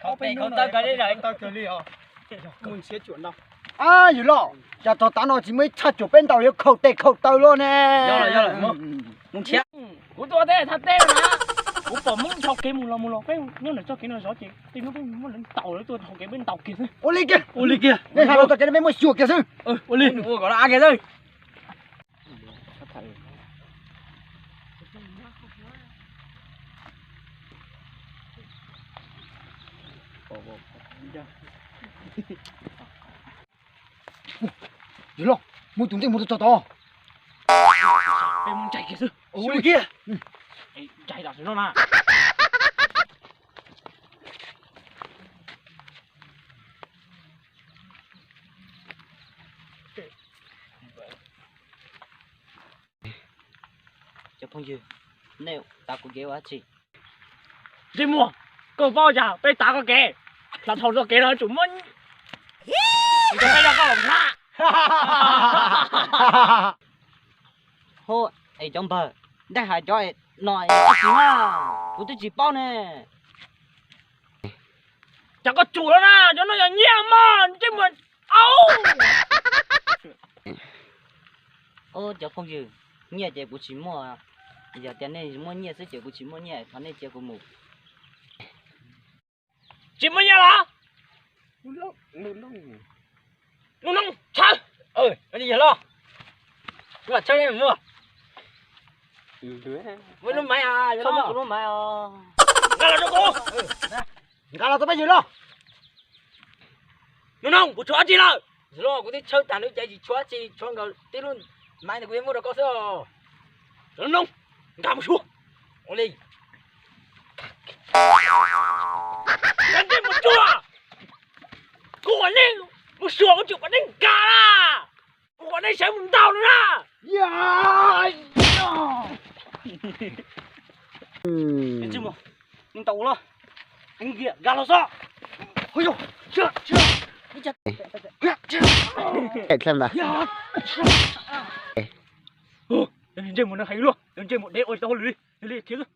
Khaum tes khaum taw kawg li os. Ab, yawg loj, cas tog tav no tsis muaj ib tshaj cuam peb ntaus yuav khaum tes khaum taw luaj ne. Kuv tuaj tej thaj teb na, kuv pom Hmoob dhau kev mus los mus los peb nyob ntawm txoj kev no zov ces tej hnub peb muab lawv ntaus lawv tuaj dhau kev peb ntaus kiag xwb. Ua li kiag, ua li kiag, nej hais los txoj kev no peb muab xyuas kiag xwb. Ua li, ua kom av kiag xwb. Yawg loj, muaj tus ntsej muag tso tod. Peb muab ntsais kiag xwb. Ua li kiag. Ntsais tam sim no na. Cov phooj ywg, nej tav kuv kev ua dab tsi? Ntsej muag, koj paub cas peb tav koj kev, hla thaum txoj kev no tsum muab peb yog koj los nqa. Hu, es cov npawg, nej hais cov no dab tsi na? Kuv twb tsis paub ne. Cas koj tsum no na, cov no yog nyiaj mas ntsej muag aub. Ub, cov phooj ywg, nyiaj ces kuv tsis muaj. Yog tias nej muaj nyiaj xwb ces kuv tsis muaj nyiaj, thov nej cia kuv mus. Tsis muaj nyiaj los? Nug noog tshawb. Yog los, tshawb muag. Muaj lub maiv, lub maiv, nqa los rau kuv. Nqa los rau peb yawg loj. Nug noog, kuv tshuav dab tsi lawm? Yawg loj, kuv twb tshawb tag lub cav tsis tshuav tsi, tshuav nkaus tib lub maiv ntawd kuv yeej muab rau koj xwb. Nug noog, nqa mus xyuas. Ua li. Ntsej muag tsuag, kuv kom nej mus xyuas kuv tseem kom nej nqa na. Kuv kom nej sawv mus ntaus no na. Ntsej muag, ntaus los, nqa los xwb. Ntsej muag no heev luaj, ntsej muag dev ua tsis tau hauj lwm li, khiav xwb.